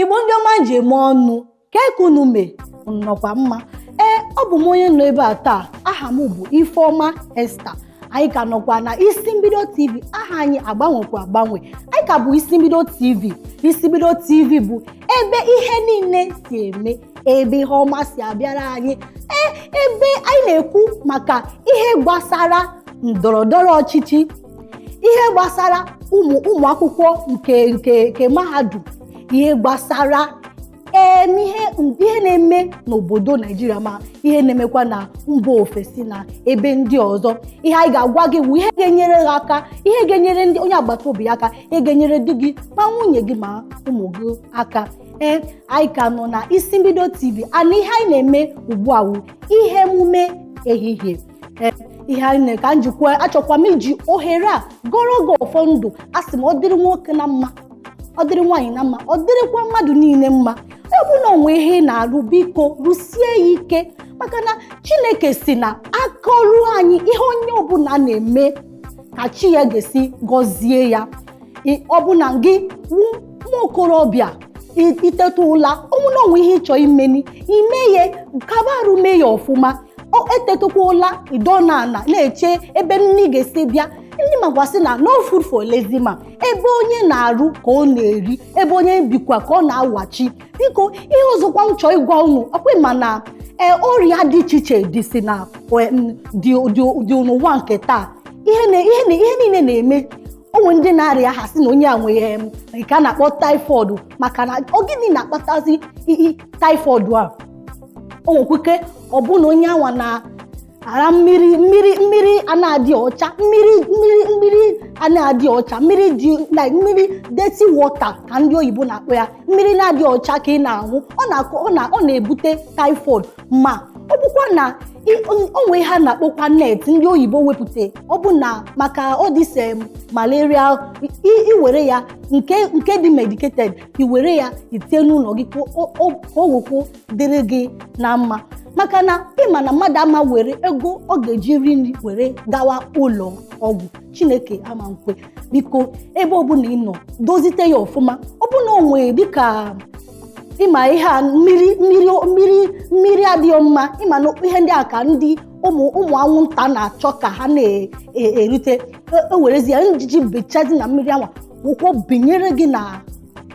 Igbo ndị ọma ji eme ọnụ, ka unu mee nọkwa mma. Ee, ọ bụ m onye nọ ebe a taa. Aha m bụ Ifeọma Esther. Anyị ka nọkwa na Isi Mbido TV. Aha anyị agbanwekwa agbanwe, anyị ka bụ Isi Mbido TV. Isi Mbido TV bụ ebe ihe niile si eme, ebe ihe ọma si abịara anyị. Ee, ebe anyị na-ekwu maka ihe gbasara ndọrọ ndọrọ ọchịchị, ihe gbasara ụmụ ụmụ akwụkwọ nke mahadum, ihe gbasara ihe na-eme n'obodo Naijiria, ma ihe na-emekwa na mba ofesi na ebe ndị ọzọ. Ihe anyị ga-agwa gị bụ ihe ga-enyere gị aka, ihe ga-enyere ndị onye agbata obi aka, ihe ga-enyere di gị ma nwunye gị ma ụmụ gị aka. Ee, anyị ka nọ na Isi Mbido TV, ana ihe anyị na-eme ugbu a wụ ihe emume ehihie. Ee, ihe anyị na ka njikwa, achọkwa m iji ohere a gọrọ gị ọfọ ndụ. A sị m, ọ dịrị nwoke na mma, ọ dịrị nwaanyị na mma, ọ dịrịkwa mmadụ niile mma. Ọ bụ na onwe ihe ị na-arụ, biko rụsie ya ike, maka na Chineke si na aka ọrụ anyị, ihe onye ọbụla na-eme, ka chi ya ga-esi gọzie ya. Ọ bụ na gị wụ nwa okorobịa, iteta ụla, ọnwụ na onwe ihe ịchọ imeni, ime ya, kaba arụ mee ya ọfụma. O etetakwa ụla, ịdọ na ana na-eche ebe nri ga-esi bịa. Ndị makwasị na no food for lazy man. Ebe onye na-arụ ka ọ na-eri, ebe onye bikwa ka ọ na-awachi. Biko, ihe ọzọkwa m chọọ ịgwa unu, ọkwa ma na ee, ọrịa dị iche iche dị si na dị dị dị n'ụwa nke taa. Ihe niile na-eme onwe ndị na-arịa ha sị na onye a nwere nke a na-akpọ typhoid. Maka na ọ gịnị na-akpatazi typhoid a? O nwekwa ike ọ bụ na onye anwa na-ara mmiri a na-adị ọcha, mmiri a na-adị ọcha, mmiri dị like mmiri dirty water ka ndị oyibo na-akpọ ya, mmiri na-adị ọcha ka ị na-aṅụ, ọ na-akọ ọ na-ebute typhoid. Ma ọ bụkwa na o nwee ihe a na-akpọkwa net ndị oyibo wepụta, ọ bụ na maka ọ dịse malaria, iwere ya nke dị medicated, iwere ya itinye n'ụlọ gị ka o wekwu dịrị gị na mma. Maka na ịma na mmadụ ama were ego ọ ga-eji ri nri were gawa ụlọ ọgwụ, Chineke ama nkwe. Biko, ebe ọbụla ị nọ, dozite ya ọfụma. Ọ bụ na o nwee dịka ịma ihe a, mmiri adịghị mma, ịma na ihe ndị a ka ndị ụmụ anwụnta na-achọ ka ha na-erite, ewerezie njiji bechazi na mmiri anwa wụkwọ binyere gị na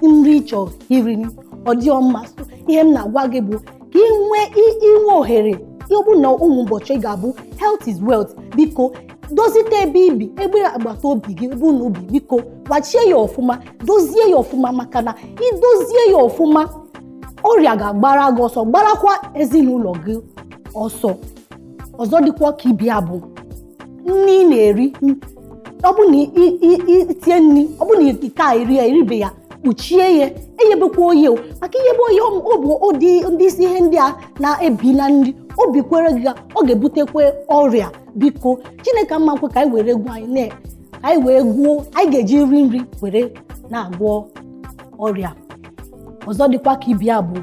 nri ịchọ iri, ọ dịghị mma. So, ihe m na-agwa gị bụ ka ị nwee inwe ohere, ọ bụ na ụmụ ụbọchị ga-abụ health is wealth. Biko, dozite ebe ibi, ebe agbata obi gị, ebe unu bi. Biko, gbachie ya ọfụma, dozie ya ọfụma, maka na idozie ya ọfụma, ọrịa ga-agbara gị ọsọ, gbarakwa ezinụlọ gị ọsọ. Ọzọ dịkwa ka ibia bụ nri ị na-eri. Ọ bụ na itinye nri, ọ bụ na ike a eri ya, eribe ya, kpuchie ya, enyebekwa oye o, maka inyebe oye, ọ bụ ụdị ndị isi ihe ndị a na-ebi na nri obi kwere gị, ọ ga-ebutekwa ọrịa. Biko, Chineke mma nkwe ka anyị were egwu anyị na ka anyị wee gwuo, anyị ga-eji nri nri were na-agwọ ọrịa. Ọzọ dịkwa ka ibia bụ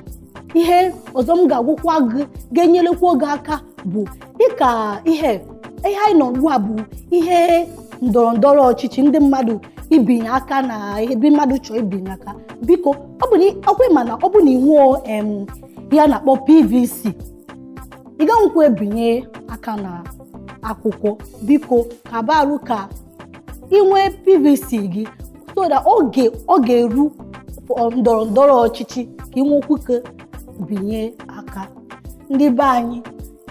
ihe ọzọ m ga-agwụkwa gị ga-enyerekwa gị aka bụ dịka ihe anyị nọ ugbu a bụ ihe ndọrọ ndọrọ ọchịchị, ndị mmadụ ibinye aka na ebe mmadụ chọọ ibinye aka. Biko, ọ bụ na ọkwa ma na ọ bụ na ị nwụọ ihe a na-akpọ PVC, ị gaghịkwa ebinye aka na akwụkwọ. Biko, kaba arụ ka ị nwee PVC gị, so that oge ọ ga-eru ndọrọ ndọrọ ọchịchị, ka ị nwekwa ike binye aka. Ndị be anyị,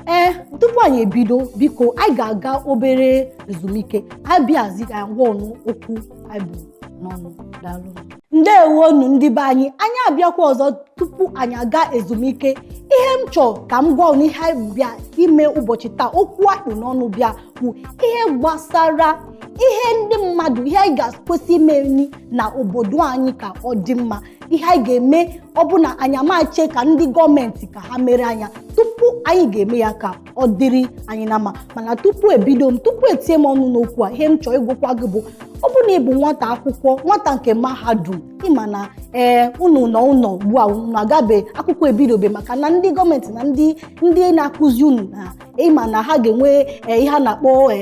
ee, tupu anyị ebido, biko, anyị ga-aga obere ezumike, abịazi ka anyị gwa ọnụ okwu anyị bụ n'ọnụ. Daalụ, ndewonu ndị be anyị. Anyị abịakwa ọzọ. Tupu anyị aga ezumike, ihe m chọrọ ka m gwa unu, ihe anyị bịa ime ụbọchị taa, okwu akpụ n'ọnụ bịa bụ ihe gbasara ihe ndị mmadụ, ihe anyị ga-akwesị ime na obodo anyị ka ọ dị mma, ihe anyị ga-eme. Ọ bụ na anyị amache ka ndị gọọmenti ka ha mere anya tupu anyị ga-eme ya ka ọ dịrị anyị na mma. Mana tupu ebido m, tupu etie m ọnụ n'okwu a, ihe m chọrọ ịgwakwa gị bụ, ọ bụ na ị bụ nwata akwụkwọ, nwata nke mahadum, ịma na ee, unu nọ ụlọ ugbu a, unu agabe akwụkwọ ebidobe, maka na ndị gọọmenti na ndị na-akụzi unu na ịma na ha ga-enwe ihe a na-akpọ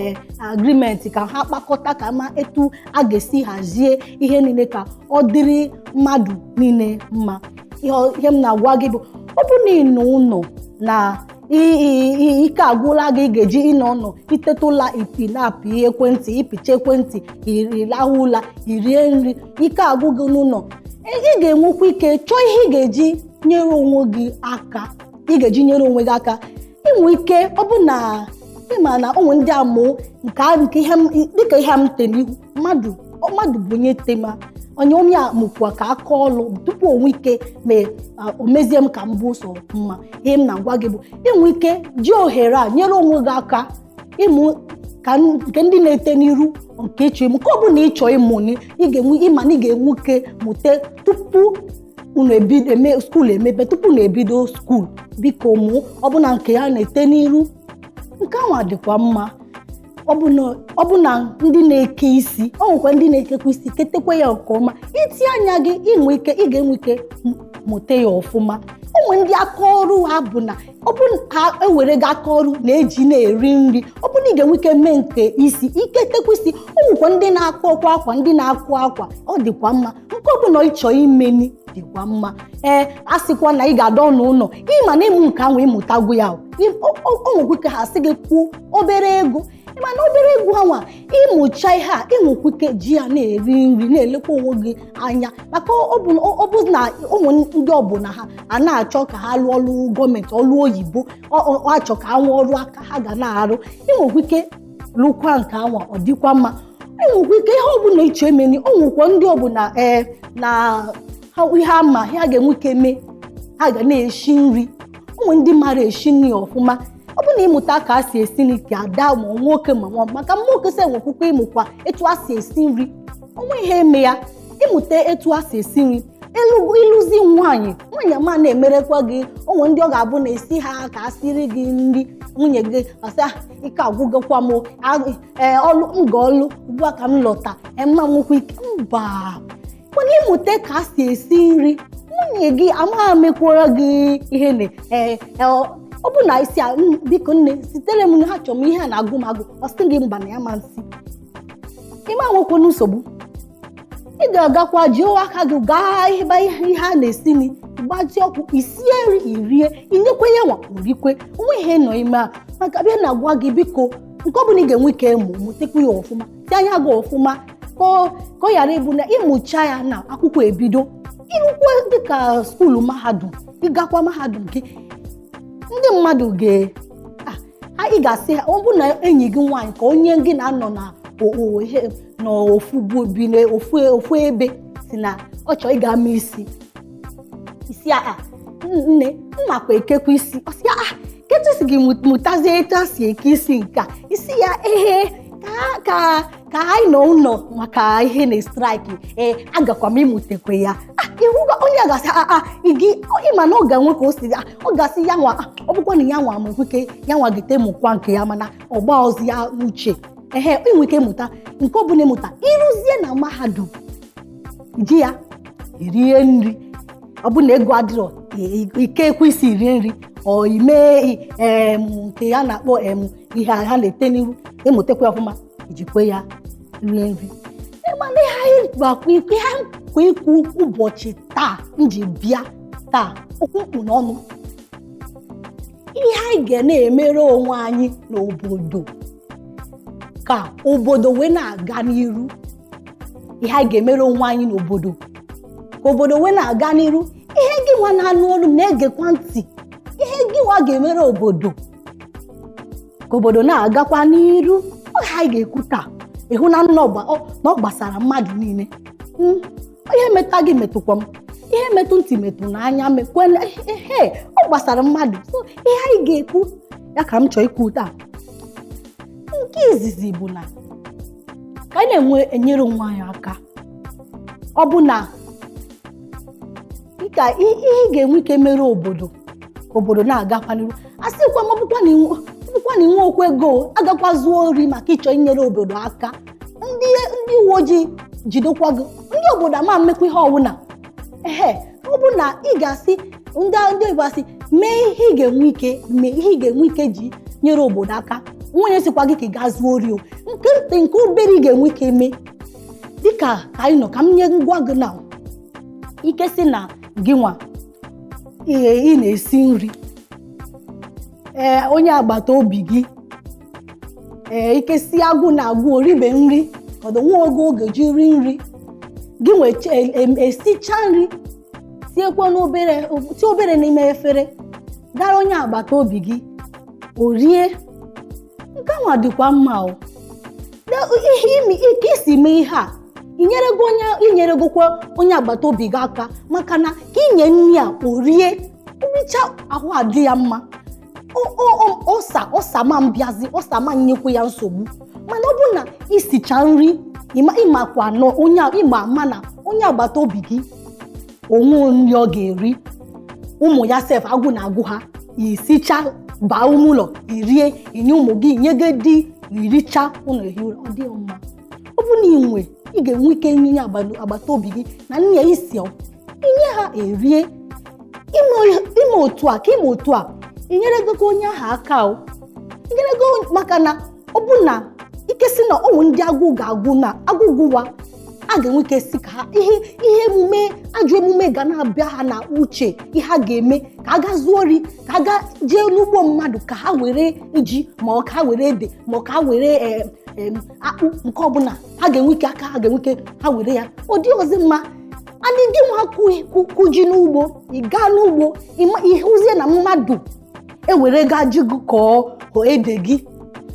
agreement, ka ha kpakọta ka ma etu a ga-esi hazie ihe niile ka ọ dịrị mmadụ niile mma. Ihe m na-agwa gị bụ, ọ bụ na ị nọ ụlọ na ike agwụla gị, ị ga-eji ịnọ ụlọ iteta ụla, ipi na-apị ekwentị, ịpịcha ekwentị, ịlahụ ụla, irie nri, ike agwụ gị n'ụlọ, ị ga-enwekwa ike chọọ ihe ị ga-eji nyere onwe gị aka. Ị ga-eji nyere onwe gị aka inwe ike. Ọ bụ na ịma na onwe ndị amụ nke ihe dịka ihe m te n'ihu mmadụ, mmadụ bụ onye tema, onye a mụkwa ka aka ọlụ tupu onwe ike mee o mezie m ka m bụ ụzọ mma. Ihe m na-agwa gị bụ inwe ike ji ohere a nyere onwe gị aka ịmụ ka nke ndị na-ete n'iru, nke ịchọ ịmụ, nke ọ bụla ịchọ ịmụ, ị ga-enwe ịma na ị ga-enwe ike mụte tupu unu ebido eme school emepe, tupu unu ebido school. Biko mụ ọbụna nke ya na-ete n'iru, nke ahụ dịkwa mma. Ọ bụ na ndị na-eke isi, ọ nwekwa ndị na-ekekwa isi ketekwa ya nke ọma. Itinye anya gị, inwe ike, ị ga-enwe ike mụta ya ọfụma. Onwe ndị aka ọrụ ha bụ na ọ bụ ha ewere gị aka ọrụ na-eji na-eri nri. Ọ bụ na ị ga-enwe ike mee nke isi, iketekwa isi. O nwekwa ndị na-akụ ọkwa akwa, ndị na-akụ akwa, ọ dịkwa mma. Nke ọbụla ị chọọ imeni dịkwa mma. Ee, a sịkwa na ị ga-adọ n'ụlọ, ịma na ịmụ nke ahụ ịmụtagwo ya, o nwekwa ike ha sị gị kwuo obere ego. Ịma na obere ego anwa ịmụcha ihe a, ịnwekwa ike ji ya na-eri nri, na-elekwa onwe gị anya, maka ọ bụ na ụmụ ndị ọbụla ha a na-achọ ka ha lụọ ọrụ gọọmenti, ọrụ oyibo, ọ achọ ka ha nwee ọrụ aka ha ga na-arụ. Ịnwekwa ike lụkwa nke anwa, ọ dịkwa mma. Ịnwekwa ike ihe ọbụla ịchọ emeni. O nwekwa ndị ọbụla ee na ha ihe ama ha ga-enwe ike mee, ha ga na-esi nri. Ụmụ ndị mara esi nri ọfụma, ọ bụ na ịmụta ka a si esi nri ka ada, ma nwoke ma nwa, maka nwoke sị enwekwukwa ịmụkwa etu a si esi nri, onwe ihe eme ya ịmụta etu a si esi nri. Ịlụzi nwaanyị, nwaanyị ama na-emerekwa gị. Onwe ndị ọ ga-abụ na-esi ha ka a siri gị nri, nwunye gị asị, ike agwụgokwa m, ee, ọlụ m ga ọlụ ugbu a ka m lọta, mma nwekwa ike mba. Mana ịmụta ka a si esi nri, nwunye gị amaghị mekwara gị ihe na ee ọ bụ na isi a, biko nne, sitere m, ha chọrọ m ihe a na-agụ m agụ, ọ sị gị mba na ya ma nsị, ịma nwekwa nsogbu. Ị ga-agakwa jie aka gị gaa ebe ihe a na-esi nri, gbaji ọkụ, isie nri, irie, inyekwe ya nwa orikwe onwe ihe nọ ime a. Maka bịa na-agwa gị, biko, nke ọ bụla ị ga-enwe ike ịmụ, mụtekwa ya ọfụma, tie anya gị ọfụma, ka ọ ghara ịbụ na ịmụcha ya na akwụkwọ ebido ịrụkwa dịka school mahadum, ịgakwa mahadum gị, ndị mmadụ ga ị ga-asị ha, ọ bụ na enyi gị nwaanyị ka onye gị na-anọ na n'ofu bi n'ofu ofu ebe si na ọ chọọ ịga mee isi isi a, nne mmakwa ekekwa isi, ọ sị a ketu si gị mụtazie etu a si eke isi nke a, isi ya ehe ka ka anyị nọ ụlọ maka ihe na strike, ee, agakwa m ịmụtekwe ya. Ihugo onye a ga-asị a gị, ịma na ọ ga-enwe ka o si ọ ga-asị ya nwa, ọ bụkwa na ya nwa amụkwike ya nwa gete mụkwa nke ya, mana ọgba ọzọ ya uche ehe inwe ike mụta nke ọ bụla ịmụta. Ịrụzie na mahadum, ji ya rie nri. Ọ bụ na ego adịrọ, ike ekwe isi rie nri, ọ ime nke ya na-akpọ ihe ha na-ete n'iru, ịmụtakwa ọfụma, ijikwe ya rie nri. Mana ihe anyị gbakwa, ihe kwa ikwu ụbọchị taa m ji bịa taa, okwu mkpu n'ọnụ, ihe anyị ga na-emere onwe anyị n'obodo ka obodo wee na-aga n'iru, ihe anyị ga-emere onwe anyị n'obodo ka obodo wee na-aga n'iru, ihe gị nwa na-anụ olu m na-egekwa ntị, ihe gị nwa ga-emere obodo ka obodo na-agakwa n'iru, ọ ha anyị ga-ekwu taa. Ịhụ na nna na ọ gbasara mmadụ niile. Ihe metụ gị metụkwa m, ihe metụ ntị metụ n'anya, mekwe ehe, ọ gbasara mmadụ. So ihe anyị ga-ekwu ya ka m chọọ ikwu taa, nke izizi bụ na ka anyị na-enwe enyere onwe anyị aka. Ọ bụ na ka ihe ị ga-enwe ike mere obodo ka obodo na-agakwa n'iru, a sịkwa ma ọ bụkwa na inwe okwu ego, agakwa zuo ori maka ịchọ inyere obodo aka, ndị uwe ojii jidekwa gị, ndị obodo ama mmekwa ihe ọbụla. Ehe, ọ bụ na ị ga-asị ndị oyibo asị mee ihe ị ga-enwe ike mee, ihe ị ga-enwe ike ji nyere obodo aka, nwunye sịkwa gị ka ị gaa zuo ori, o nke ntị nke obere ị ga-enwe ike mee, dịka ka anyị nọ ka m nye ngwa gị na ike si na gị nwa Ị na-esi nri, ee, onye agbata obi gị, ee, ike si agwụ na agwụ oribe nri, ọdụ nwa oge oge ji ri nri gị nwee esicha nri, tinyekwa n'obere, tie obere n'ime efere, gara onye agbata obi gị, o rie. Nke anwa dịkwa mma o. Ihe imi ka isi mee ihe a, inyerego onye, inyeregokwa onye agbata obi gị aka, maka na ka inye nri a o rie, oricha, ahụ adị ya mma. Ọsa ọsa ma mbịazi ọsa ma nyekwa ya nsogbu. Mana ọ bụrụ na isicha nri, ịmakwa na onye ịma ama na onye agbata obi gị onwe nri ọ ga-eri, ụmụ ya sef agwụ na-agụ ha, isicha baa ume ụlọ irie, inye ụmụ gị, nyege di, iricha, ụlọ ehi ụra, ọ dịghị mma. Ọ bụ na ị nwe, ị ga-enwe ike nye onye agbata obi gị na nne ya isi inye ha erie. Ime otu a ka ime otu a inyeregokwa onye ahụ aka o inyerego, maka na ọ bụ na ike si na ụmụ ndị agụụ ga-agwụ na agụụ gụwa, a ga-enwe ike si ka ha ihe emume ajọ emume ga na-abịa ha na uche, ihe a ga-eme ka a ga zuo ori, ka a ga jee n'ugbo mmadụ ka ha were ji, ma ọ ka ha were ede, ma ọ ka ha were akpụ, nke ọbụla ha ga-enwe ike aka ha ga-enwe ike ha were ya. Ọ dị ọzọ mma adị gị nwa kụ ji n'ugbo, ị gaa n'ugbo, ịhụzie na mmadụ ewere gaa ji gị kọọ ede gị,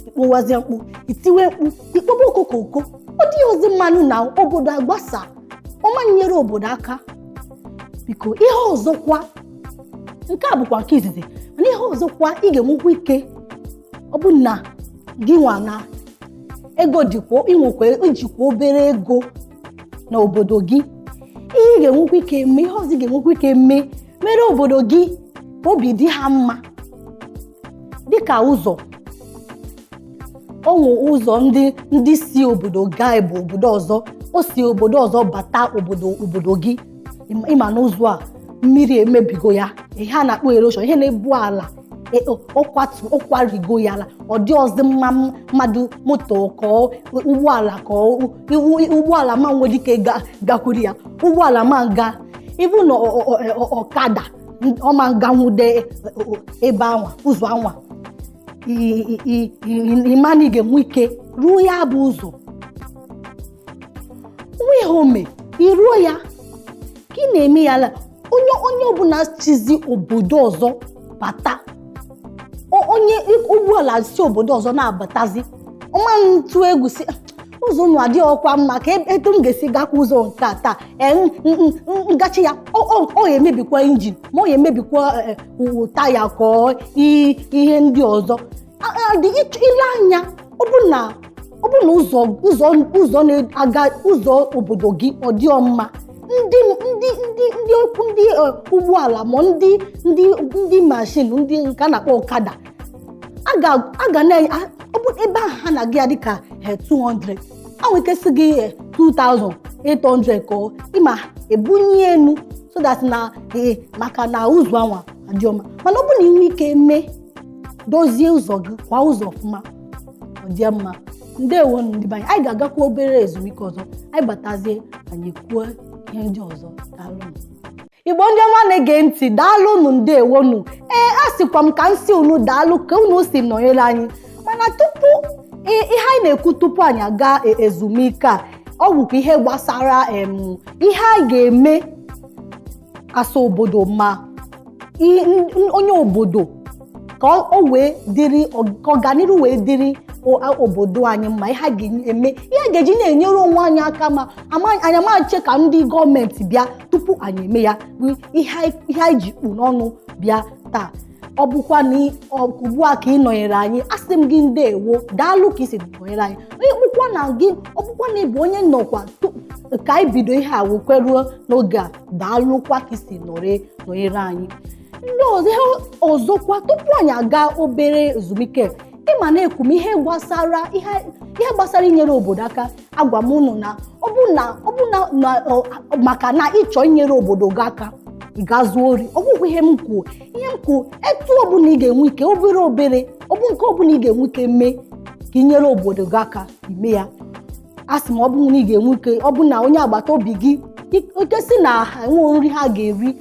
ikpowazie mkpu, itiwe mkpu, ikpobe okokoko, ọ dị ozi mmanụ na obodo agbasa ọma nyere obodo aka. Biko, ihe ọzọkwa, nke a bụkwa nke izizi, mana ihe ọzọkwa ị ga-enwekwa ike, ọ bụ na gị nwa na ego dịkwa, inwekwa ijikwa obere ego n'obodo gị, ihe ị ga-enwekwa ike mee, ihe ọzọ ị ga-enwekwa ike mee mere obodo gị ka obi dị ha mma, dịka ụzọ onwe ụzọ ndị si obodo gaa ebe obodo ọzọ, o si obodo ọzọ bata obodo gị, ịma n'ụzọ a mmiri emebigo ya, ihe a na-akpọ erosion, ihe na-ebu ala, ọkwatu ọkwarigo ya ala, ọ dị ọzọ mma mmadụ moto ka ụgbọala ka ụgbọala ma nwere ike gakwuru ya, ụgbọala ma nga ibu na ọkada ọma nganwude ebe anwa ụzọ anwa. Ịma na ị ga-enwe ike ruo ya bụ ụzọ nwa ihe ome iruo ya ka ị na-eme ya ala onye ọbụla chizi obodo ọzọ bata, onye ụgbọala si obodo ọzọ na-abatazi, ọma ntụ egwu si ụzọ ụnụ adịghị ọkwa mma, ka etu m ga-esi gakwa ụzọ nke a taa, ngachi ya ọ ga-emebikwa engine, ma ọ ga-emebikwa taya ka ihe ndị ọzọ dị ile anya. Ọ bụ na ụzọ ụzọ ụzọ na-aga ụzọ obodo gị ọ dị mma, ndị ndị ndị ndị ndị ụgbọala ma ndị machine, ndị nke a na-akpọ ọkada, a ga na ọ bụ ebe ahụ ha na-aga ya dịka 200, a nwere ike sị gị 2800 ka ịma ebunye enu, so that na maka na ụzọ anwa adị ọma. Mana ọ bụ na ị nwee ike mee dozie ụzọ gị kwa ụzọ ọfụma, ọ dị mma. Ndewo ndị be anyị. Anyị ga-agakwa obere ezumike ọzọ, anyị batazie, anyị kwuo ihe ndị ọzọ. Daalụnụ, Igbo ndị ọma na-ege ntị, daalụnụ, ndewonu. Ee, a sịkwa m ka m si unu daalụ ka unu si nọnyere anyị. Mana tupu ihe anyị na-ekwu tupu anyị aga ezumike a, ọ bụkwa ihe gbasara ihe a ga-eme asa obodo, ma onye obodo ka o wee dịrị, ka ọganihu wee dịrị obodo anyị mma, ihe a ga-eme, ihe a ga-eji na-enyere onwe anyị aka, ma anyị amache ka ndị gọọmenti bịa tupu anyị eme ya, bụ ihe anyị ji kpu n'ọnụ bịa taa. Ọ bụkwa na ugbu a ka ị nọnyere anyị, asị m gị ndeewo, daalụ ka ị si nọnyere anyị. Onye bụkwa na gị, ọ bụkwa na ị bụ onye nọkwa ka anyị bido ihe a wekweruo n'oge a, daalụkwa ka ị si nọnyere anyị. Ndị ọzọ, ihe ọzọkwa tupu anyị aga obere ezumike, ịma na-ekwu m ihe gbasara ihe gbasara inyere obodo aka, agwa m unu na ọ bụ na maka na ịchọ inyere obodo gị aka, ị ga zuo ori, ọ bụghị ihe m kwuo. Ihe m kwuo, etu ọbụla ị ga-enwe ike, obere obere, ọ bụ nke ọbụla ị ga-enwe ike mee ka inyere obodo gị aka, ime ya. A sị m, ọ bụrụ na ị ga-enwe ike, ọ bụ na onye agbata obi gị ike si na ha enwe nri ha ga-eri.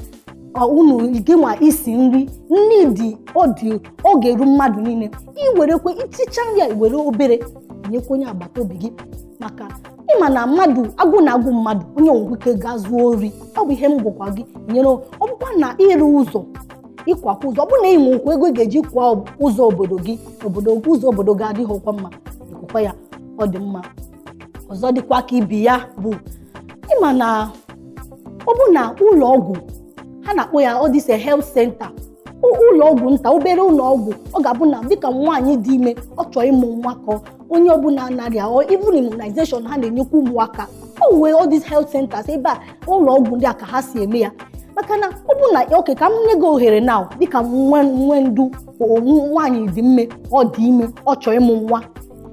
Unu gị nwa isi nri, nri dị, ọ dị, ọ ga-eru mmadụ niile. Iwerekwe iticha nri a, were obere nyekwa onye agbata obi gị, maka ịma na mmadụ agụ na-agụ mmadụ, onye nwere ike gaa zuo ori. Ọ bụ ihe m gwakwa gị nyere. Ọ bụkwa na ịrụ ụzọ, ịkwakwa ụzọ, ọ bụ na ị nwekwa ego ị ga-eji kwa ụzọ obodo gị, obodo ụzọ obodo gị adịghịkwa mma, ịkwụkwa ya, ọ dị mma. Ọzọ dịkwa ka ibi ya bụ, ịma na ọ bụ na ụlọ ọgwụ ha na-akpọ ya, ọ dịse health center, ụlọ ọgwụ nta, obere ụlọ ọgwụ, ọ ga-abụ na dịka nwaanyị dị ime, ọ chọọ ịmụ nwa, ka onye ọbụla anaghị, even immunization ha na-enyekwa ụmụaka, o wee all these health centers ebe a, ụlọ ọgwụ ndị a ka ha si eme ya. Maka na ọ bụ na oke ka m nye gị ohere na dịka nwe ndu nwaanyị dị ime, ọ dị ime, ọ chọọ ịmụ nwa,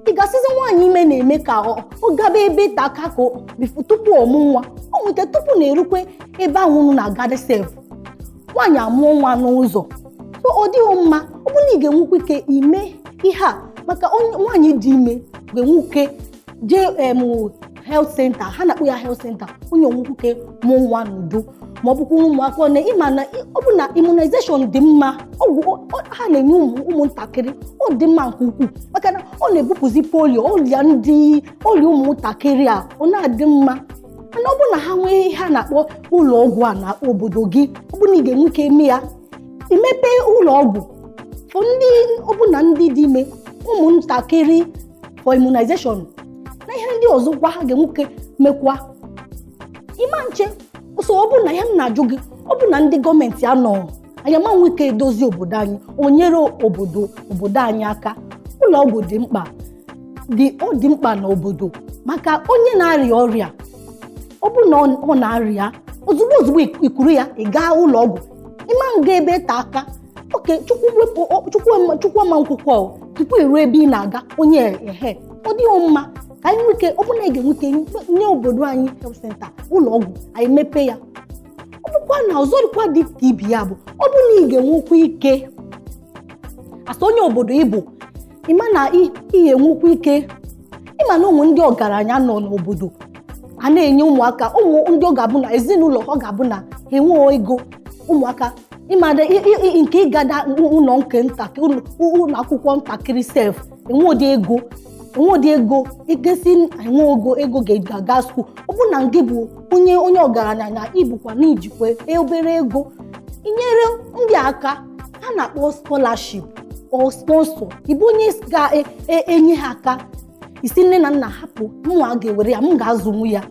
ị ga-asịzi nwaanyị ime na-eme ka ọ gaba ebe ịta aka ka tupu ọmụ nwa, o nwete tupu na-erukwe ebe ahụ unu na-agadi sef, nwaanyị amụọ nwa n'ụzọ. So ọ dịghị mma. Ọ bụrụ na ị ga-enwekwa ike ime ihe a maka nwaanyị dị ime ga-enwe ike jee health center, ha na-akpọ ya health center, onye onwekwa ike mụọ nwa n'udo, ma ọ bụkwa ụmụaka na ịma na ọ bụ na immunization dị mma, ọgwụ ha na-enye ụmụntakịrị, ọ dị mma nke ukwuu, maka na ọ na-ebupụzi polio, ọrịa ndị ọrịa ụmụntakịrị a, ọ na-adị mma. Mana ọ bụrụ na ha nwee ihe a na-akpọ ụlọ ọgwụ a na obodo gị, ọ bụrụ na ị ga-enwe ike eme ya, imepe ụlọ ọgwụ for ndị ọbụna ndị dị ime, ụmụntakịrị, for immunization na ihe ndị ọzọkwa ha ga-enwe ike mekwa ịma nche. So ọ bụ na ihe m na-ajụ gị, ọ bụ na ndị gọọmenti anọ anyị ama nwe ike edozi obodo anyị, o nyere obodo anyị aka. Ụlọ ọgwụ dị mkpa, dị, ọ dị mkpa n'obodo, maka onye na-arịa ọrịa, ọ bụ na ọ na-arịa, ozugbo ozugbo ikuru ya, ị gaa ụlọ ọgwụ, ịma nga ebe ta aka oke. Chukwu wepụ, chukwu ama nkwụkwọ tupu iruo ebe ị na-aga onye ehe. Ọ dịghị mma ka anyị nwee ike, ọ bụ na ị ga-enwe ike nye obodo anyị health center, ụlọ ọgwụ, anyị mepee ya. Ọ bụkwa na ọzọ dịkwa dị ka ibi ya bụ, ọ bụ na ị ga-enwekwa ike asa onye obodo ịbụ, ịma na ị ga-enwekwa ike, ịma na ụmụ ndị ọgaranya nọ n'obodo a na-enye ụmụaka, ụmụ ndị ọ ga-abụ na ezinụlọ ọ ga-abụ na ha enweghị ego, ụmụaka ịmada nke ịgada ụlọ nke ntakịrị, ụlọ akwụkwọ ntakịrị sef, enwe ụdị ego, enwe ụdị ego ikesi, enwe ego ga-aga school. Ọ bụ na gị bụ onye ọgaranya na ibukwa na ijikwa obere ego, inyere ndị aka ha na-akpọ scholarship or sponsor, ịbụ onye ga-enye ha aka, isi nne na nna hapụ mụnwa ga-ewere ya, m ga-azụnwu ya.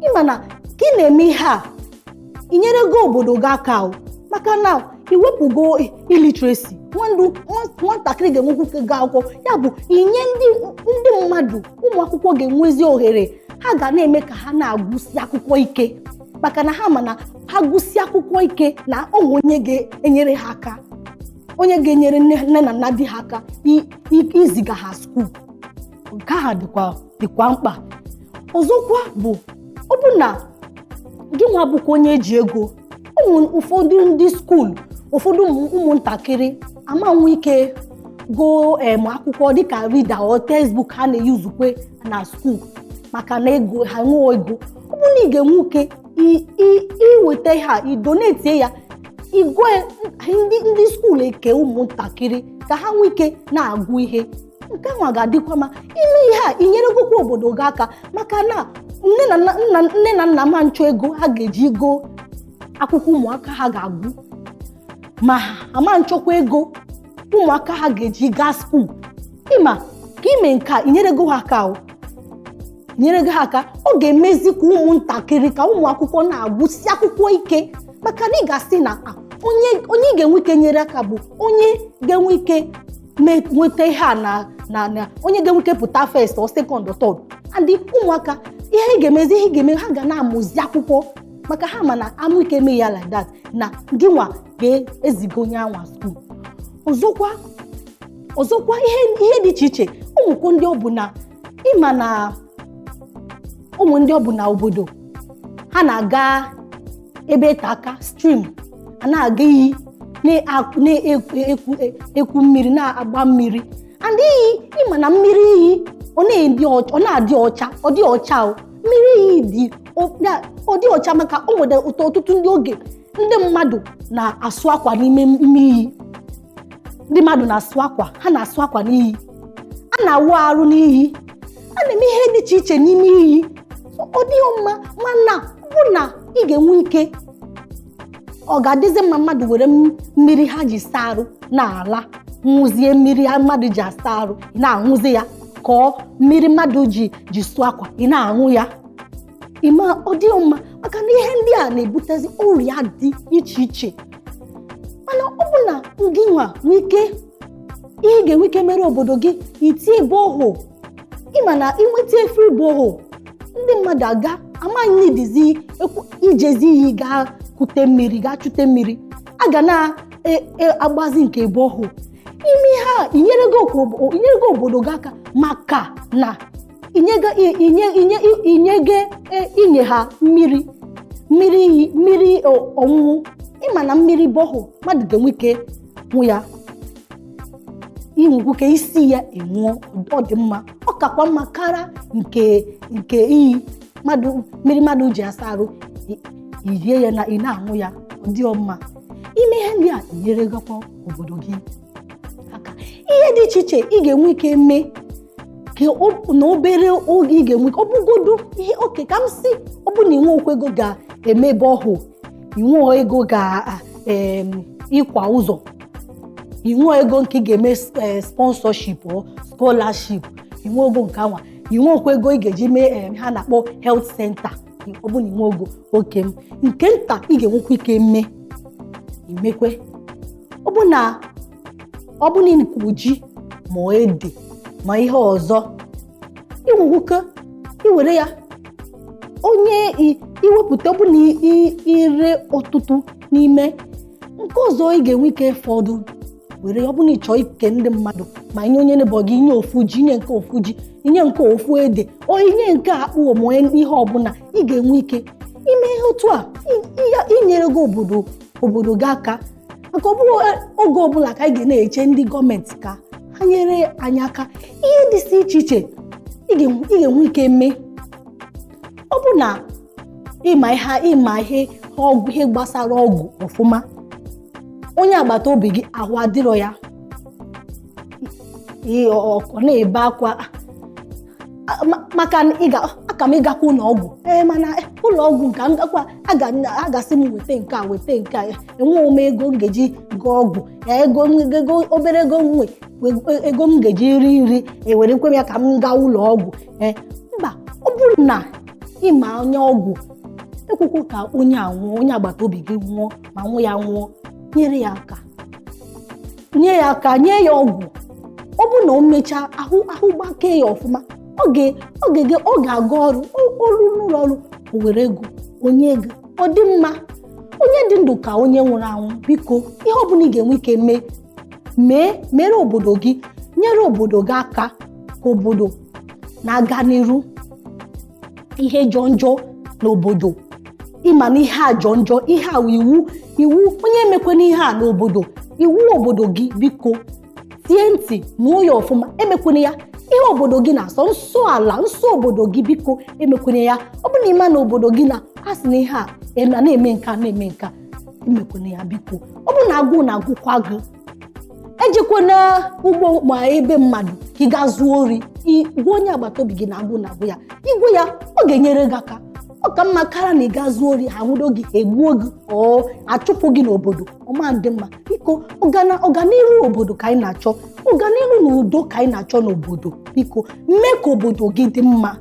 Ịma na ka ị na-eme ihe a, inyerego obodo gị aka o, maka na iwepụgo illiteracy, nwandụ nwatakịrị ga-enwekwu ike gaa akwụkwọ. Ya bụ inye ndị mmadụ, ụmụ akwụkwọ ga-enwezi ohere, ha ga na-eme ka ha na-agụsi akwụkwọ ike, maka na ha ma na ha gụsi akwụkwọ ike na onwe onye ga-enyere ha aka, onye ga-enyere nne na nna di ha aka iziga ha school. Nke ahụ dịkwa mkpa. Ọzọkwa bụ, ọ bụ na gị nwa bụkwa onye eji ego, ụmụ ụfọdụ ndị school, ụfọdụ ụmụntakịrị ama nwe ike goo akwụkwọ dịka reader or textbook ha na-eyuzukwe na school, maka na ego ha nwee ego. Ọ bụ na ị ga-enwe ike iweta ha, idonate ya, igwe ndị school eke ụmụntakịrị ka ha nwee ike na-agụ ihe, nke ahụ ga-adịkwa mma. Ime ihe a, inyeregokwa obodo gị aka, maka na nne na nna ma nchọ ego ha ga-eji goo akwụkwọ ụmụaka ha ga-agụ, ma ama nchọkwa ego ụmụaka ha ga-eji gaa school. Ịma ka ime nke a, inyerego ha aka o, nyere gị aka, ọ ga-emezi ka ụmụntakịrị, ka ụmụ akwụkwọ na-agụsi akwụkwọ ike, maka na ị ga-asị na onye ị ga-enwe ike nyere aka bụ onye ga-enwe ike nweta ihe a na onye ga-enwe ike pụta first or second or third. And ụmụaka, ihe ị ga-emezi, ihe ị ga-eme, ha ga na-amụzi akwụkwọ, maka ha ma na amụ ike eme ya like that, na gị nwa ga-eziga onye anwa school. Ọzọkwa, ihe dị iche iche, ụmụkwụ ndị ọ bụ na ịma na ụmụ ndị ọ bụ na obodo ha na-aga ebe ịta aka, stream, a na-aga iyi, na-ekwu mmiri, na-agba mmiri. And iyi, ịma na mmiri iyi ọ na-adị ọcha, ọ dị ọcha o. Mmiri iyi dị, ọ dị ọcha, maka o nwere ụtọ. Ọtụtụ ndị oge Ndị mmadụ na-asụ akwa n'ime ime iyi. Ndị mmadụ na-asụ akwa, ha na-asụ akwa n'iyi, a na-awụ arụ n'iyi, a na-eme ihe dị iche iche n'ime iyi. Ọ dịghị mma. Mana ọ bụ na ị ga-enwe ike, ọ ga-adịzi mma mmadụ were mmiri ha ji saa arụ na-ala, nwụzie mmiri mmadụ ji asa arụ, ị na-aṅụzi ya, ka ọ mmiri mmadụ ji sụọ akwa, ị na-aṅụ ya. Ịma ọ dịghị mma, maka na ihe ndị a na-ebutezi ọrịa dị iche iche. Mana ọ bụ na gị nwa nwee ike, ihe ị ga-enwe ike mere obodo gị, itinye borehole. Ịma na inweta free borehole, ndị mmadụ aga amaghị n'idizi ijezi iyi gaa kute mmiri, gaa chute mmiri, a ga na-agbazi nke borehole. Ime ihe a, inyerego obodo gị aka, maka na inyege inye ha mmiri, mmiri iyi, mmiri ọṅụṅụ. Ịma na mmiri borehole, mmadụ ga-enwe ike hụ ya, inwekwa ike isi ya enwụọ. Ọ dị mma, ọ kakwa mma kara nke iyi mmadụ, mmiri mmadụ ji asa arụ, irie ya na ị na-aṅụ ya. Ọ dị mma. Ime ihe ndị a nyeregakwa obodo gị aka. Ihe dị iche iche ị ga-enwe ike mee ka na obere oge ị ga-enwe ike, ọ bụgodu ihe oke ka m si, ọ bụ na inwe okwu ego ga-eme borehole, inwe ego ga ịkwa ụzọ, inwe ego nke ị ga-eme sponsorship or scholarship, inwe ego nke anwa, inwe okwu ego ị ga-eji mee ha na-akpọ health center, ọ bụ na inwe ego oke m nke nta ị ga-enwekwa ike mee, imekwe. Ọ bụ na ịkwu ji ma ede ma ihe ọzọ, inwekwa iwere ya onye iwepụta. Ọ bụ na ire ọtụtụ n'ime nke ọzọ ị ga-enwe ike fọdụ, were ọ bụ na ị chọọ ike ndị mmadụ, ma nye onye nebo gị, inye ofu ji, inye nke ofu ji, inye nke ofu ede, o inye nke akpụ, ma ihe ọbụla ị ga-enwe ike ime ihe otu a, inyere gị obodo gị aka. Maka ọ bụrụ oge ọbụla ka anyị ga na-eche ndị gọọmenti ka ha nyere anyị aka, ihe dịsị iche iche ị ga-enwe ike mee. Ọ bụ na ịma ihe, ịma ihe ọgwụ, ihe gbasara ọgwụ ọfụma, onye agbata obi gị ahụ adịrọ ya, ọ na-ebe akwa maka na aka m ịgakwa ụlọ ọgwụ, ee, mana ụlọ ọgwụ nke m gakwa, a ga-asị m weta nke a, weta nke a, enweghị m ego m ga-eji gụọ ọgwụ, ego obere ego m nwe, ego m ga-eji ri nri, ewerekwe m ya ka m gaa ụlọ ọgwụ. Ee, mba, ọ bụrụ na ịma onye ọgwụ, ekwekwo ka onye a nwụọ, onye agbata obi gị nwụọ, ma nwụ ya nwụọ, nyere ya aka, nye ya aka, nye ya ọgwụ. Ọ bụrụ na o mechaa ahụ gbakee ya ọfụma, ọ ga-aga ọrụ ọrụ n'ụlọ ọrụ, o were ego onye ego. Ọ dị mma onye dị ndụ ka onye nwụrụ anwụ. Biko, ihe ọbụla ị ga-enwe ike mee, mee, mere obodo gị, nyere obodo gị aka ka obodo na-aga n'iru. Ihe jọ njọ n'obodo, ịma na ihe a jọ njọ, ihe a iwu onye emekwana ihe a n'obodo, iwu obodo gị, biko tie ntị nụọ ya ọfụma, emekwana ya. Ihe obodo gị na-asọ nsọ ala nsọ obodo gị, biko emekwana ya. Ọ bụ na ịma na obodo gị na a sị na ihe a na-eme nke a, na-eme nke a, emekwana ya, biko. Ọ bụ na agụụ na-agụkwa gị, ejekwana ugbo ma ebe mmadụ ka ị gaa zuo ori. Gwa onye agbata obi gị na agụụ na-agụ ya, igwe ya, ọ ga-enyere gị aka. Ọ ka mma kara na ị gaa zuo ori, ha nwụdo gị, egbuo gị, ọ achụpụ gị n'obodo. Ọma dị mma. Biko, ọganiru obodo ka anyị na-achọ, ọganiru na udo ka anyị na-achọ n'obodo. Biko, mee ka obodo gị dị mma,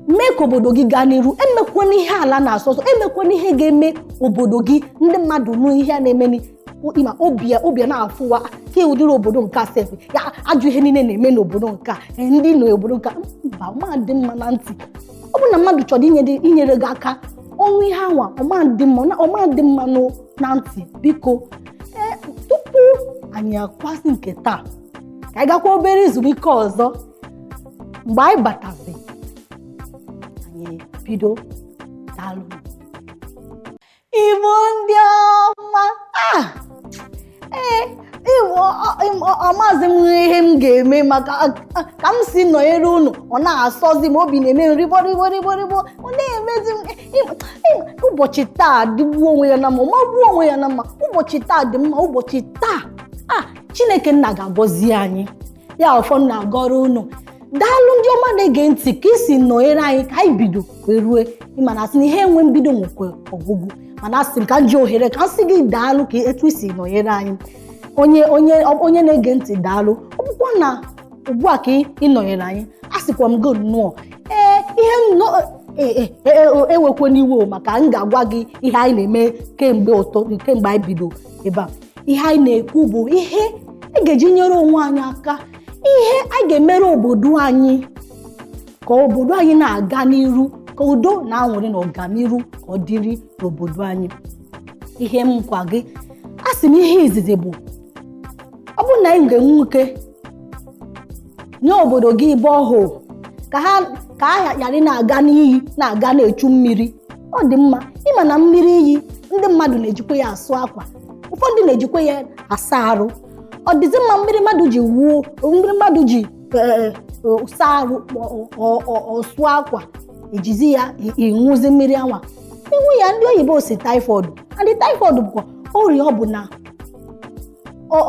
mee ka obodo gị gaa n'iru. Emekwana ihe ala na-asọ nsọ, emekwana ihe ga-eme obodo gị ndị mmadụ nụ ihe a na-eme, ịma obi ya na-afụwa ka ụdịrị obodo nke a sef ya ajụ ihe niile na-eme n'obodo nke a, ndị n'obodo nke a, mba, ọma dị mma na ntị. Ọ bụ na mmadụ chọrọ inyere gị aka, ọnwụ ihe anwa, ọma dị mma na ntị. Biko, ee, tupu anyị akwasị nke taa, ka anyị gakwa obere ezumike ọzọ. Mgbe anyị batazi, anyị bido. Daalụ, Igbo ndị ọma. Ee, Amaghịzi m ihe m ga-eme maka ka m si nọnyere unu. Ọ na-asọzi m, obi na-eme m rịbọ rịbọ rịbọ rịbọ, ọ na-emezi m. Ụbọchị taa dịgbuo onwe ya na mma, magbuo onwe ya na mma. Ụbọchị taa dị mma. Ụbọchị taa a, Chineke nna ga-agọzi anyị. Ya ụfọdụ na-agọrọ unu. Daalụ, ndị ọma na-ege ntị, ka isi nọnyere anyị ka anyị bido wee rue. Ịma na asị na ihe enwe mbido nwekwe ọgwụgwụ, mana asị m ka m ji ohere ka m sị gị daalụ ka etu isi nọnyere anyị. Onye na-ege ntị, daalụ. Ọ bụkwa na ugbu a ka ị nọnyere anyị, a sịkwa m gị nnọọ. Ee, ihe ewekwe n'iwe, maka m ga-agwa gị ihe anyị na-eme kemgbe ụtọ, kemgbe anyị bido ebe a. Ihe anyị na-ekwu bụ ihe a ga-eji nyere onwe anyị aka, ihe anyị ga-emere obodo anyị ka obodo anyị na-aga n'iru, ka udo na aṅụrị na ọganiru ka ọ dịrị n'obodo anyị. Ihe m gwa gị, a sị m, ihe izizi bụ, ọ bụrụ na anyị ga-enwe ike nye obodo gị borehole ka ha ka a ghara ị na-aga n'iyi, na-aga na-echu mmiri, ọ dị mma. Ịma na mmiri iyi, ndị mmadụ na-ejikwa ya asụ akwa, ụfọdụ na-ejikwa ya asa arụ. Ọ dịzi mma mmiri mmadụ ji wuo, mmiri mmadụ ji saa arụ, ọ sụọ akwa, ejizi ya ịṅụzi mmiri anwa, ịṅụ ya, ndị oyibo si typhoid. And typhoid bụkwa ọrịa ọ bụ na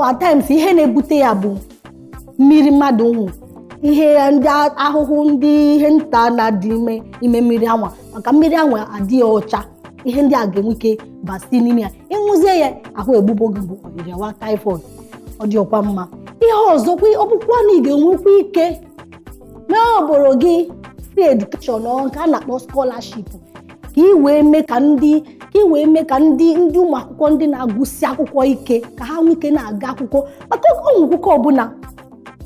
at times ihe na-ebute ya bụ mmiri mmadụ nwụ, ihe ndị ahụhụ, ndị ihe nta na-adị ime ime mmiri anwa, maka mmiri anwa adịghị ọcha. Ihe ndị a ga-enwe ike basi n'ime ya, ịṅụzie ya, ahụ egbugbo gị, bụ ọrịawa typhoid. Ọ dị ọkwa mma. Ihe ọzọkwa, ọ bụkwa na ị ga-enwekwa ike mee obodo gị free education, ọ nke a na-akpọ scholarship, ka ị wee mee ka ndị ka ị wee mee ka ndị ụmụ akwụkwọ, ndị na-agụsi akwụkwọ ike, ka ha nwee ike na-aga akwụkwọ, maka ụmụ akwụkwọ ọbụla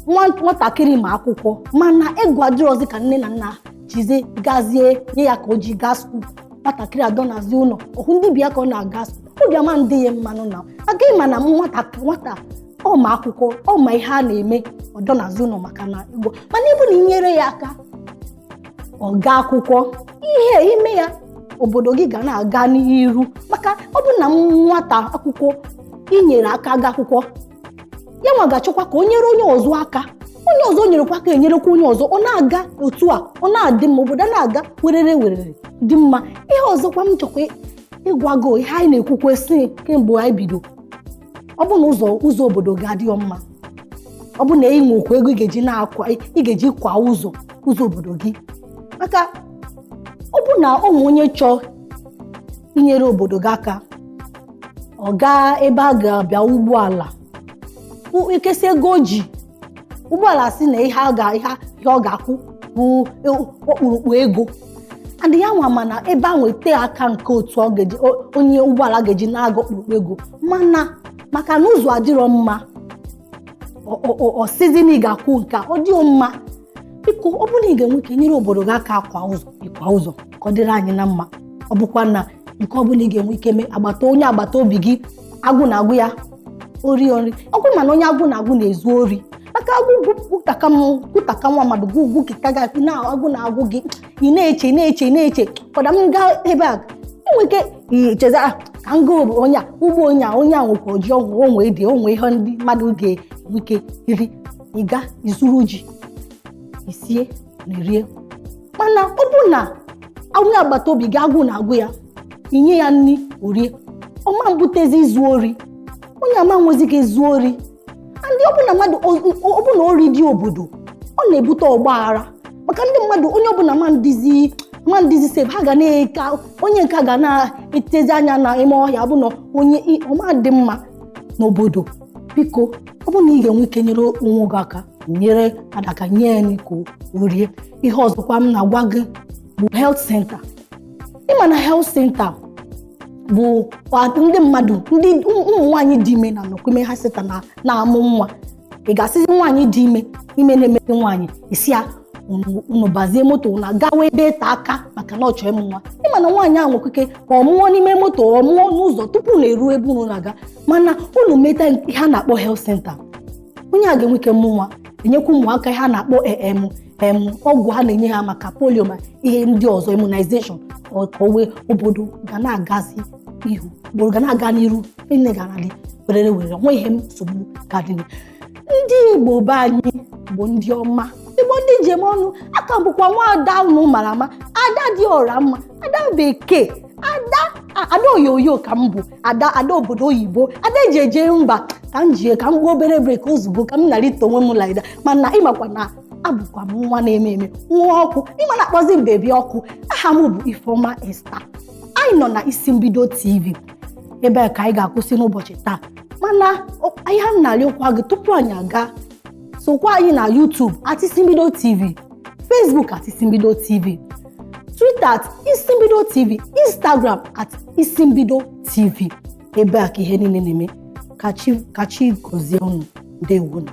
nwatakịrị ma akwụkwọ, mana ego adịrọzi ka nne na nna jizie gazie nye ya ka o ji gaa school. Nwatakịrị adọ nazi ụlọ ọhụ ndị bịa ka ọ na-aga school, obi ama ndị ya mmanụ na aga. Ịma na nwata ọ ma akwụkwọ, ọ ma ihe a na-eme, ọdọ nazi ụlọ maka na ego, mana ịbụ na inyere ya aka ọ gaa akwụkwọ, ihe ime ya, obodo gị ga na-aga n'iru, maka ọ bụ na nwata akwụkwọ inyere aka ga akwụkwọ, ya nwa ga-achọkwa ka o nyere onye ọzọ aka, onye ọzọ nyerekwa aka enyerekwa onye ọzọ, ọ na-aga otu a, ọ na-adị mma, obodo a na-aga werere werere, dị mma. Ihe ọzọkwa m chọkwa ịgwago, ihe anyị na-ekwukwe si kemgbe anyị bido, ọ bụ na ụzọ obodo ga-adịghị mma, ọ bụ na ị nwekwa ego ị ga-eji na-akwa, ị ga-eji kwa ụzọ obodo gị, maka ọ bụ na ụmụ onye chọọ inyere obodo gị aka, ọ gaa ebe a ga-abịa ụgbọala, ikesi ego o ji ụgbọala, si na ihe a ga ihe ihe ọ ga-akwụ bụ okpurukpu ego, and ya nwa mana ebe ahụ ete aka nke otu ọ ga-eji onye ụgbọala ga-eji na-aga okpurukpu ego, mana maka na ụzọ adịrọ mma, ọ sizi na ị ga-akwụ nke a, ọ dịghị mma. Biko, ọ bụrụ na ị ga-enwe ike nyere obodo gị aka akwa ụzọ, ịkwa ụzọ ka ọ dịrị anyị na mma. Ọ bụkwa na nke ọ bụla ị ga-enwe ike mee agbata onye agbata obi gị, agụ na-agụ ya, ori ori ọgwụ, mana onye agụ na-agụ na-ezu ori, maka agụ gwutaka m gwutaka nwa mmadụ gwu gwukita gị na agụ na-agụ gị, ị na-eche, na-eche, na-eche, kwada m gaa ebe a, enwe ike icheza, "Ah, ka m gaa onye a ugbo, onye a, onye a nwekwa ji ọgwụ, onwe dị onwe ihe ndị mmadụ ga-enwe ike iri." Ịga izuru ji isie na rie, mana ọ bụ na onye agbata obi gị agụụ na-agụ ya, inye ya nri orie, ọma mbutezi izu ori, onye ama nwezi ike zuo ori. Ndị ọbụla mmadụ ọbụla ori dị obodo, ọ na-ebute ọgba aghara, maka ndị mmadụ, onye ọbụla ma ndịzi sef, ha ga na-eke, onye nke a ga na-etezi anya na ime ọhịa, bụ na onye ọma dị mma n'obodo. Biko, ọ bụrụ na ị ga-enwe ike nyere onwe gị aka, nyere adaka, nye ya nri ka o rie. Ihe ọzọkwa m na-agwa gị bụ health center. Ịma na health center bụ ndị mmadụ, ndị ụmụ nwaanyị dị ime na nnọkọ ime health center na na-amụ nwa. Ị ga-asịzi nwaanyị dị ime, ime na-emete nwaanyị isi ya, unu bazie moto na gawa ebe ịta aka, maka na ọ chọrọ ịmụ nwa. Ịma na nwaanyị ahụ nwekwa ike ọ mụọ n'ime moto, ọ mụọ n'ụzọ tupu na eruo ebe unu na-aga. Mana unu meta ihe a na-akpọ health center, onye a ga-enwe ike mụ nwa, enyekwa ụmụaka ihe a na-akpọ em em ọgwụ ha na-enye ha maka polio, ma ihe ndị ọzọ, immunization, ka o wee obodo ga na-agazi ihu, obodo ga na-aga n'iru, nne ga na-adị werere werere, nwe ihe nsogbu ga-adị. Ndị Igbo be anyị bụ ndị ọma, Igbo ndị njem ọnụ. Aka bụkwa nwaada unu mara ama, ada dị ọra mma, ada bekee, ada ada oyoyo ka m bụ, ada ada obodo oyibo, ada eji eje mba. Ka m jie ka m gbuo obere break ozugbo ka m narịta onwe m laida. Mana ịmakwa na abụkwa m nwa na-eme eme, nwa ọkụ, ịma na-akpọzi m baby ọkụ. Aha m bụ Ifeọma Esther. Anyị nọ na Isi Mbido TV. Ebe a ka anyị ga-akwụsị n'ụbọchị taa, mana ihe m na-arịọkwa gị tupu anyị aga, sokwa anyị na YouTube @IsiMbido TV, Facebook @IsiMbido TV, Twitter @IsiMbido TV, Instagram @IsiMbido TV. Ebe a ka ihe niile na-eme. Ka chi gọzie unu. Ndewonu.